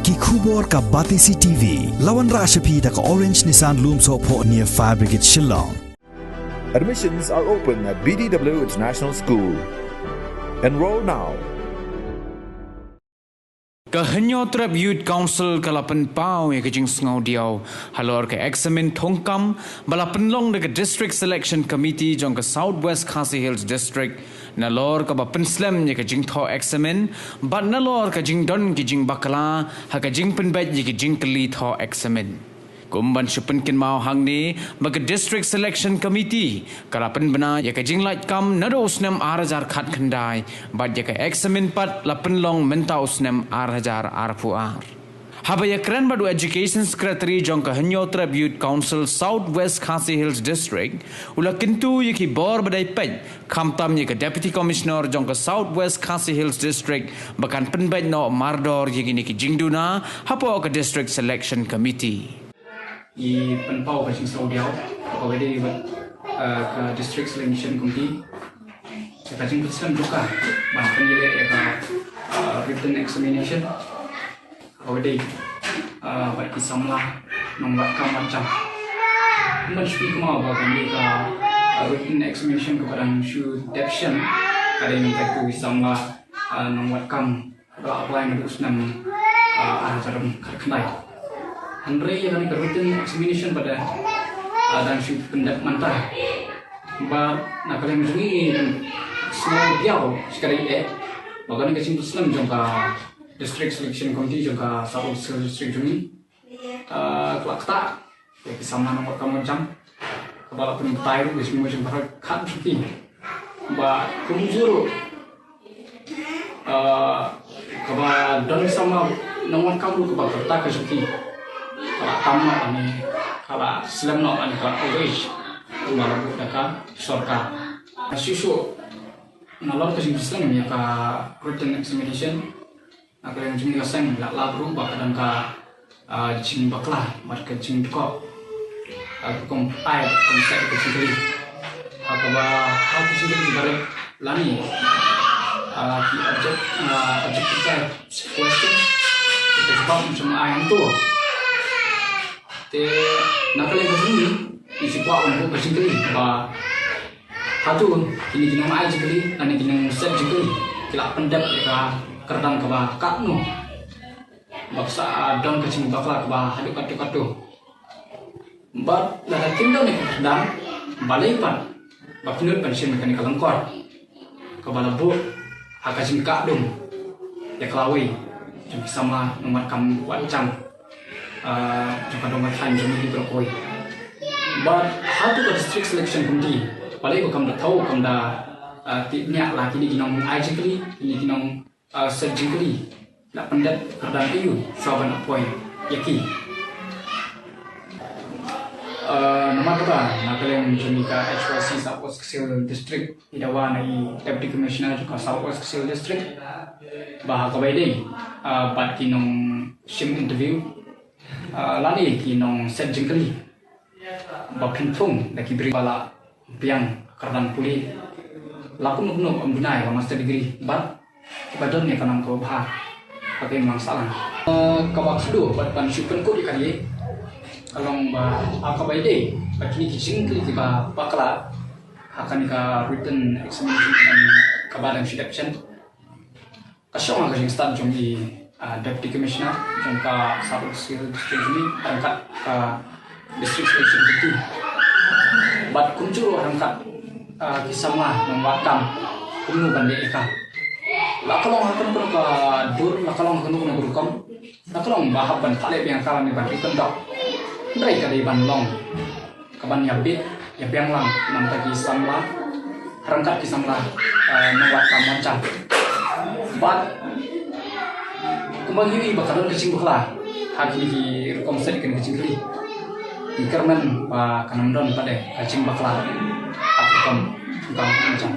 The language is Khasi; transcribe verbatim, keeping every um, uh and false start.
Ki khubor ka Batesi T V, la wanrah sha phi da ka Orange Nissan Lumsohphoh near Fire Brigade Shillong. Admissions are open at B D W International School. Enroll now. Ka Hynñiewtrep Youth Council ka la pynpaw ïa ka jingsngew diaw halor ka eksamin thungkam ba la pynlong da ka District Selection Committee jong ka South West Khasi Hills District, nalor kaba pynslem ïa ka jingthoh eksamin bad nalor ka jingdon ki jingbakla ha ka jingpynbeit ïa ki jingkylli thoh eksamin. Kum ban shu pynkynmaw hangne ba ka District Selection Committee ka la pynbna ïa ka jinglait kam naduh u snem ar hajar khatkhyndai bad ïa ka eksamin pat la pynlong mynta u snem ar hajar arphew ar. Haba ïakren bad u Education Secretary jong ka Hynñiewtrep Youth Council South West Khasi Hills District, u la kyntu ïa ki bor ba dei peit, khamtam ïa ka Deputy Commissioner jong ka South West Khasi Hills District ba kan pynbeit noh mardor ïa kine ki jingduna hapoh ka District Selection Committee. I pynpaw ka jingsngew diaw kaba ïadei bad, eh, ka District Selection Committee. Ka jingpynshlur jong ka ban pynïaleh ïa ka, eh, written examination kaba ïadei, eh, bad ki samla nongwad kam wad jam. Kumban shu kynmaw ba kane ka, eh, written examination kaba dang shu dep shen ka dei nangta ki samla, eh, nongwad kam ba la apply naduh u snem, ah, ar hajar khatkhyndai. Hynrei ïa kane ka written examination pat, ah, dang shu pyndep mynta. Bad na ka liang jong ngi, sngew diaw shi katta eh ba kane ka jingpynshlur jong ka District Selection Committee jong ka South West District jong ngi, ah, ka la ktah ïa ki samla nongwad kam wad jam. Kaba la pynbatai ruh ka jingmut jingpyrkhat jong ki ba kumjuh ruh, ah, kaba don samla nongwad kam ruh kaba kyrta ka jong ki ka la tam noh lane ka la slem noh lane ka la away kumba la buh da ka sorkar. Shuh shuh nalor ka jingpynshlur ïa ka written examination, na ka liang jong ngi ka seng la lap ruh ba ka don ka, ah, jingbakla bad ka jingdkop, ah, ka rukom ai rukom set ka jingkylli, ah, kaba ha ki jingkylli kiba rit lane, ah, ki object, ah, objective type question, ka jubab jong ai hangto. Te na ka liang ka jong ngi ngi shu kwah ban buh ka jingkylli ba hato kine ki nongai jingkylli lane ki nongset jingkylli ki la pyndep ïa ka kyrdan kaba katno, ba ka sa don ka jingbakla kaba haduh katto katto. Bad lada kim don ïa ka kyrdan, balei pat ba ki nud ban shim ïa kane ka lyngkot kaba la buh ha ka jingkah dum ïa ka lawei jong ki samla nongwad kam wad jam, ah, jong ka dong ka thaiñ jong ngi baroh kawei. Bad hato ka District Selection Committee, balei ba kam da thaw, kam da, ah, tip ñiah la kine ki nongai jingkylli, kine ki nong, ah, set jingkylli la pyndep kyrdan aïu shuwa ban appoint ïa ki. Ah, namar kata na ka liang jong ngi ka H Y C South West Khasi Hills District, i dawa na i Deputy Commissioner jong ka South West Khasi Hills District ba ha kaba ïadei, ah, bad ki nongshim interview, ah, lane ki nongset jingkylli ba pynthung da ki briew ba la biang kyrdan pule, la kumno kumno ban bna ïa ka master degree bad ba don ïa ka nam kaba bha ha ka imlang sahlang. Eh, kaba khadduh bad ban shu pynkut ïa kane ka long ba ha kaba ïadei bad kine ki jingkylli kiba bakla ha kane ka written examination kaba dang shu dep shen. Ka shong ha ka jingstad jong i, ah, Deputy Commissioner jong ka South West Khasi Hills District jong ngi ryngkat ka District Selection Committee. Bad kumjuh ruh ryngkat, ah, ki samla nongwad kam kumno ban leh ïa ka. La ka long ha kano kano ka dur, la ka long ha kano kano ka rukom, la ka long ba hap ban pynleh biang ka lane ban ri kyndok. Hynrei ka dei ban long kaban ïabit ïabiang lang na ka bynta ki samla, ryngkat ki samla, eh, nongwad kam wad jam. Bad kumba ngi ïohi ba ka don ka jingbakla ha kine ki rukom set kine ki jingkylli, ngi kyrmen ba kan ym don pat de ka jingbakla ha ka rukom kam wad jam.